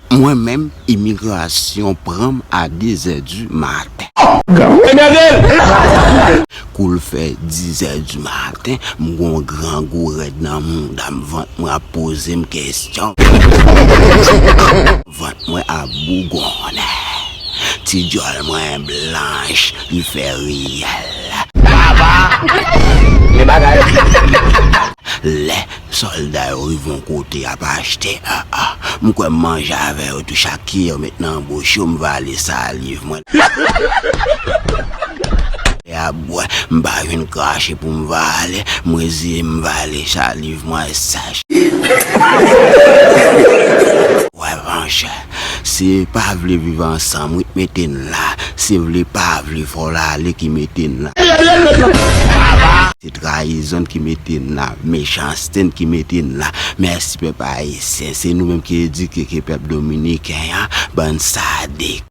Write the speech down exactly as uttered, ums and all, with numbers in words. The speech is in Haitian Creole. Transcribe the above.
Mwen menm, imigrasyon pran m a de zè di maten. Kou l fè de zè di maten, m gon grangou rèd nan mouda m, vant mwen ap poze m kesyon. Vant mwen ap bougonnen. Ti djòl mwen blanch, li fè riyèl. Papa! Gen bagay. Lè sòlda yo rive yon kote y ap achte, ah, ah, m kwè m manje avè yo tou, chak kiyè yo met nan bouch yo, m vale saliv mwen. E ap bwè, m pa vin krache pou m vale, m reziye m vale saliv mwen sèch. Wè, monchè, se pa vle viv ansanm, wi, k mete n la. Se vle pa vle, fò l ale ki mete n la. Se trayizon n ki mete n la, mechanste n ki mete n la. Mèsi pèp ayisyen, se nou menm ki edike ke pèp dominiken an, bann sadik.